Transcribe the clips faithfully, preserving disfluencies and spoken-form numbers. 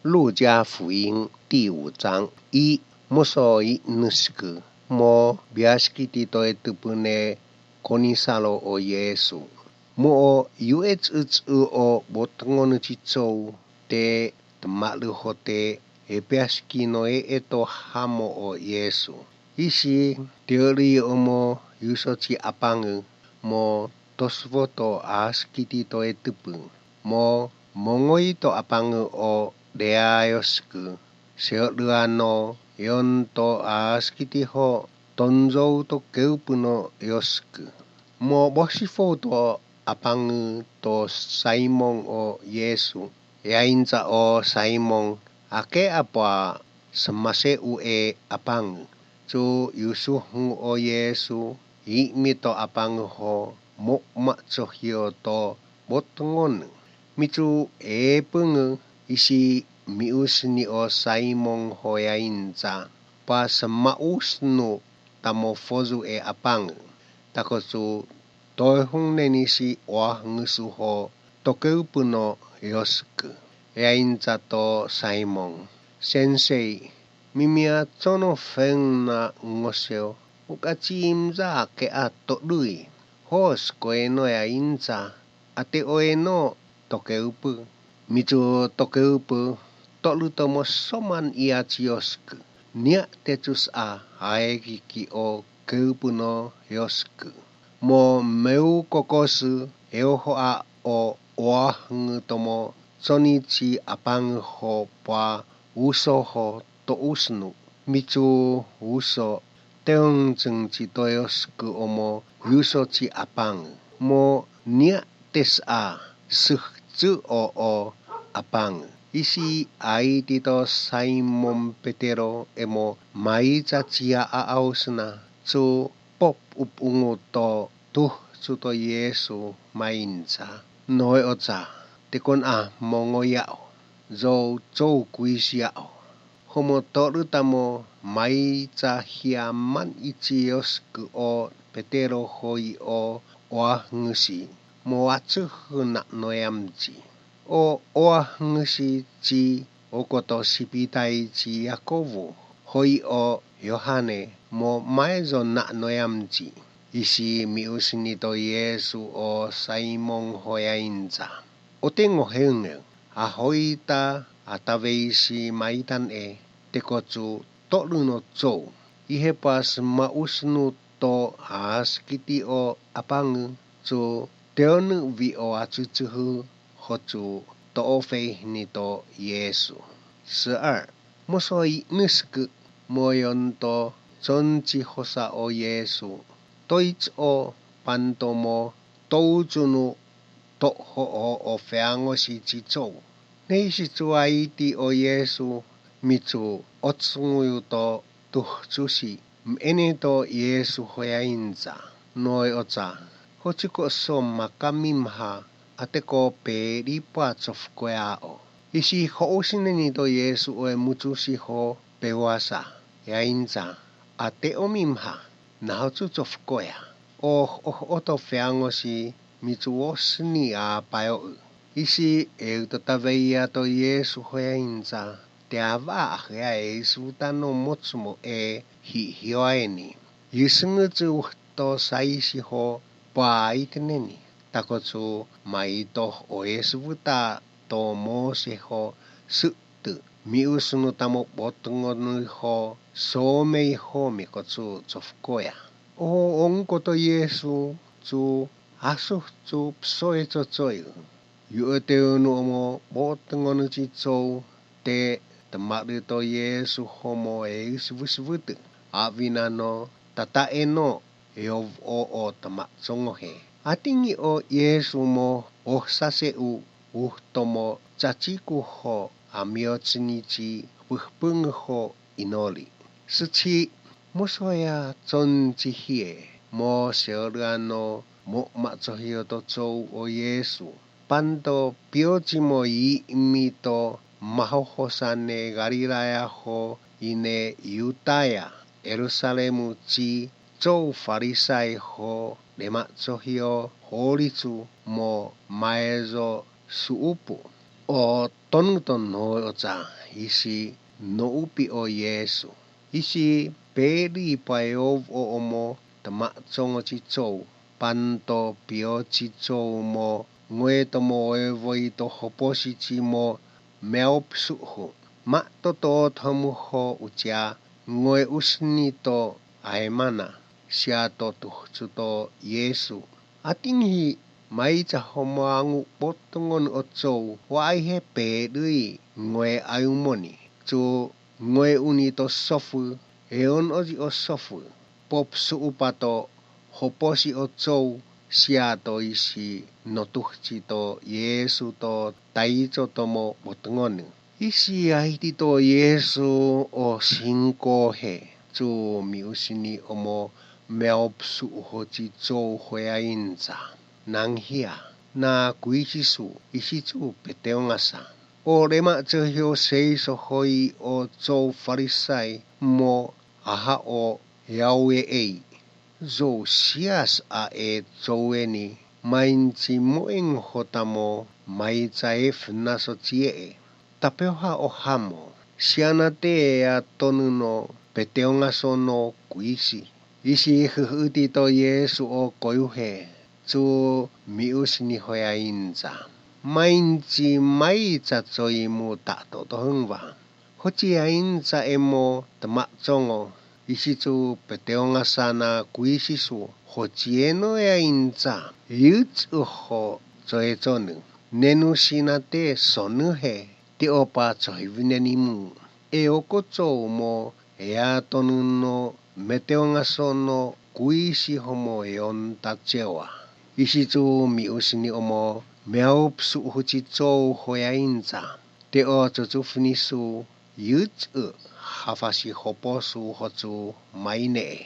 路加福音第五章一。もそい、 nusku, mo biaski ti toetupu ne konisalo o Yiesu. Mo o yu'echu'echu o botngon nu chi chou te tamalu hote e piaski noe eto hamo o Yiesu. Isi, tiori o mo yuso chi apangu, mo tosuo to aski ti toetupu, mo mongoy to apangu o deayosku, seoduan no yon to aski ti ho tonyo to keupu no yosku. Mo bosifou to apangu to Saimon o Yiesu, e ainsa o Saimon, ake apua semase'u e apangu. Chu yusuhun o Yiesu, i mi to apangu ho, mo ma'chohio to botngon nu. Michu e pungu, isi miusni o Saimon ho e ainsa, pa sema'usnu ta mo foyu e apangu. Takochu tohong neni si oahngusu ho to keupu no yosku. E ainsa to Saimon, Sensei, mimiacho'na fen na ngoseo, u ka'chimya ke a todu i. Hos koe no e ainsa, ate oe no to keupu. Michu to keupu, todu to mo soman i achi yosku. Ni'atechus a aekiki o keupu no yosku. Mo me'u kokosu eoho a o oahngu to mo chonne chi apangu ho pua uso ho to usnu. Michu uso, teoncheng chi toyosku o mo yuso chi apangu. Mo ni'ates a suhchu o o apangu. Isi ai ti to Saimon Petero e mo maicha chi a aosna chu pop up ungu to tuhchu to Yiesu ma ainsa. Noe ocha, te kon a mongoy yao, yo cho'kuisi yao. Homo todu ta mo maicha hi a man ichi yosku o Petero hoi o oahngusi, mo achuhu na'noe yamchi. O oahngusi chi okkoto sipitai chi Yakobo, hoi o Yohane, mo mayo na'noe yamchi. Isi miusni to Yiesu o Saimon ho e ainsa. O tengo hengel, a hoi ta a taveisi maitan e, tekochu todu no chou. Ihe pas ma'usnu to aski ti o apangu, chu teonu'vi o achuchuhu, hochu to'ofeini to Yiesu. Se'ar, mo so'i nusku, mo yon to chonchihosa o Yiesu, toich o pan to mo touchunu to'ho o feangos i chi chou. Nei si chu ai ti o Yiesu, michu ochunguyu to tuhchusi, me'ne to Yiesu ho e ainsa. Noe ocha, hochu ko'so makamimha, ate ko pedi pua chofkoe a'o. Isi ho'usi neni to Yiesu o e muchusi ho pehuasa, e ainsa, ate o mimha, nahao chu chofkoe a. O, o, o to feangos i michu osni a paeo'u. Isi eu to taveia to Yiesu ho e ainsa, te ava a hea e sutan o mochmo e hi, hioeni. Yusungu chu to saisi ho pua aite neni. Takochu maito o e suta to mose ho sutu. Miusnu ta mo botngon nu ho somei ho mikochu chofkoe a. O onko to Yiesu chu asu chu psoe chochoyu. Yu' ete unu omo botngon nu chi chou te tamalu to Yiesu homo e usubusubutu. Avinan o tata'e no e o o tamachongohe. Atingi' o Yiesu mo o sase'u utomo chachiku ho amiochini chi puhpungu ho inoli. Suchi, mo soya chonchihie, mo seoduan no mo machohio to chou o Yiesu. Pan to piochi mo i mi to mahohosan ne Galilea ho i ne Yutaya, Yerusalemu chi chou Farisai ho demachohio holichu mo maestro su'upu. O tonu-tonhoi ocha, i siña no'upe' o Yiesu. I siña pedi paeof o omo tama'chong-hu chichou, panto piochi chou mo ngue tomo evoito hoposi chi mo meaopsu-hu. Ma'totot hamuho uchea ngue usni to aemana, siha to tuhchu to Yiesu. Atinge, maicha homo angu' botongon o chou, guaihe pedi ngue aumoni. Chu ngue uni to sofu, eon oyi o sofu. Popsu upa to hoposi o chou, siha to i siña notuhchi to Yiesu to taicho tomo botongon. I siña aiti to Yiesu o singkohe, chu miusini omo meaopsu-hu chichou hueaincha. Nanhia, na kuichisu, i sichu peteongasa. O dema'chohi o seis o hoi o chou Farisai mo aha o eau e'ei. Yo sias a e chou ennao, main chi mo'eng hotamo maicha e finasso chie'e. Tapioha o hamo, siha na te ea tonu no peteongaso no kuichi. I siña huhu'uti to Yiesu o koyuhe, chu miusini hueaincha. Main chi maicha choi muta'to'tohong va. Hochi eaincha emo tama'chong-hu, i sichu peteongasa na kuichisu, hochi ennao eaincha, yuch'hu ho cho'echonu. Nenu siña na te sonnuhe, te opa chohivi neni mu. E oko chou mo ea tonu no meteongaso no kuichi homo eon tachewa. I sichu miusini omo meaopsu-hu chichou hueaincha. Te o chuchu finisu yuch'hu, hafasi hoposu hochu mai ne'e.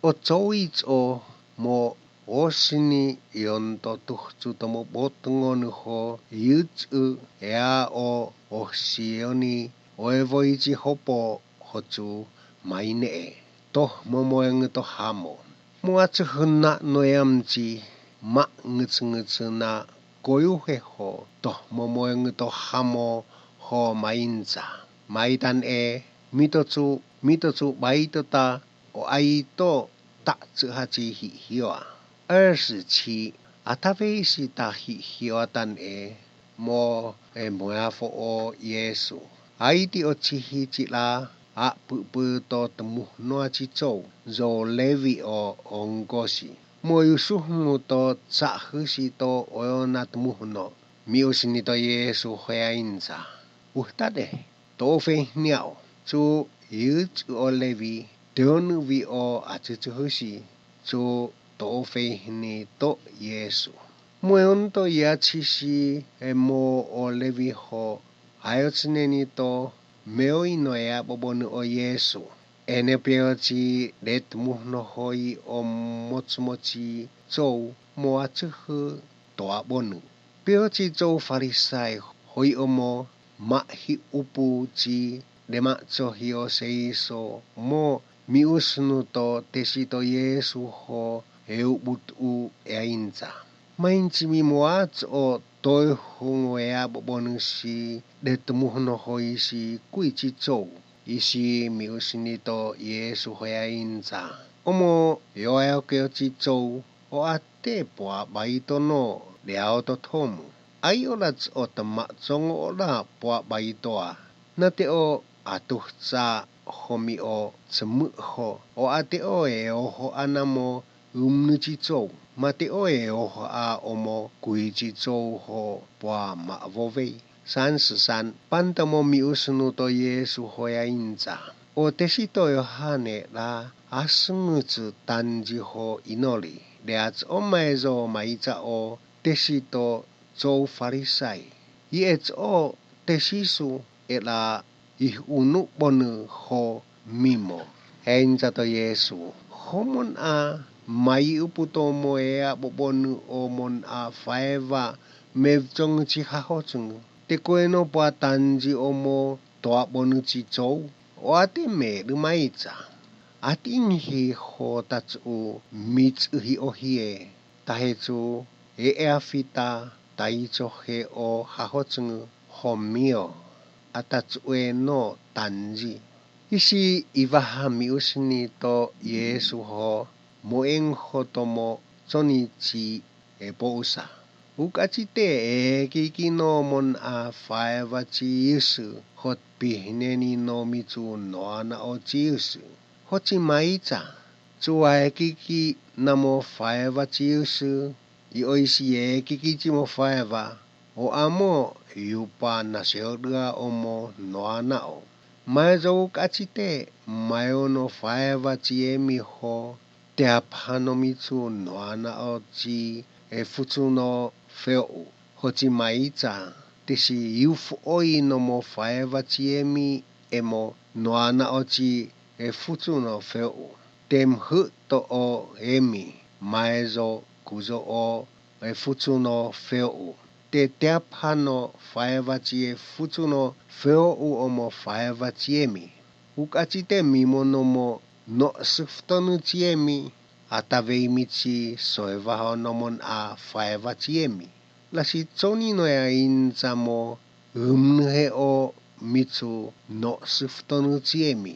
O chou i cho mo osini iyon to tuhchu tomo botongon-hu yuch'hu ea o osioni o evoichi hopo hochu mai ne'e. Tohmomoengu to hamo. Mo achihuna' no i amchi ma'nguchunguchu na koyuhe ho tohmomoengu to hamo ho maainchan. Maitan e, mitochu, mitochu baito ta o aito tachu ha' chi hihiwa. Ersi chi, atavei si ta hihiwa tan e, mo e muefa o Yiesu. Aiti o chihi chi la, a'pu'pu' to tumuhno' ha' chichou, yo Levi o ongosi. Mo i usuhmu to chahusi to oyon na tumuhno'. Miusini to Yiesu hueaincha. Uhtade, to'o feihni hao, chu yuchi o Levi, teonu'vi o achuchuhusi, chu to'o feihni to Yiesu. Mueon to i achisi e mo o Levi ho, ayochi neni to meoi no e abobonu o Yiesu. Ennao piochi detmuhno' hoi o mochmochi chou mo achuhu to abonu. Piochi chou Farisai hoi o mo mahi'upu chi demachohi o seiso mo miusnu to tesi to Yiesu ho e'ubutbu eaincha. Main chi mimo'acho' to'ehong e abobonu si detmuhno' hoi si kuichi chou. I si miusini to Yiesu hueaincha. O mo yo'eo ke ochi chou, o ate po abaito no, de ao totomu. Ai ola' o tama'chong ola' po abaito a. Na te o atucha' homi o chumu'ho, o ate o eoho ana' mo umnu chi chou, ma te o eoho a o mo kuichi chou ho po ama'vovei. Sansusan, panta mo miusnu to Yiesu hueaincha. O tesi to Yohane la, asumuchu tanyi' ho inoli. De acho'o mayo maicha o tesi to chou Farisai. I echo'o tesisu e la i unu' bonu ho mimo. Eaincha to Yiesu. Homon'a maiupu to mo e abobonu o mon'a faeva mevchong chi hahochong. Te kuenao po atanyi' o mo to abonu chi chou. O ate medu maicha. Atinge ho tachu michuhi ohie. Taheyu, e eafita, taichohe o hahochong, Håf mío, atan yu' no tanyi. I siha i vaha mi'usinito' Yiesu ha' mo'enho tomo chonitchi i po'osa. Hu kåtchite' ekiki' na mon'ha faefa chi Yiesu hot pihne' ni na michu nå'na'o chi Yiesu. Hochi Maisa, yu' ha ekiki' na mofaefa chi Yiesu, i oisi ekiki' chi mofaefa, o åmot yu' para na'se'lu ha' u monå'na'o. Maisa, hu kåtchite' maihon na faefa chi hemi ha' tiap ha' na michu nå'na'o chi i fuchun na fe'u. Hochi Maisa, ti siha hu fo'oi na mofaefa chi hemi i monå'na'o chi i fuchun na fe'u. Ti hemhutto' hao hemi, maisa, kuyo hao i fuchun na fe'u. Ti tiap ha' na faefa chi i fuchun na fe'u u mofaefa chi hemi. Hu kåtchite' mimo na mona'seftanno' chi hemi, atan vei michi soheva' hao na mon'ha faefa chi hemi. Lao si Choni Nohe Ainsa, mo umnuhe' hao michu na'seftanno' chi hemi.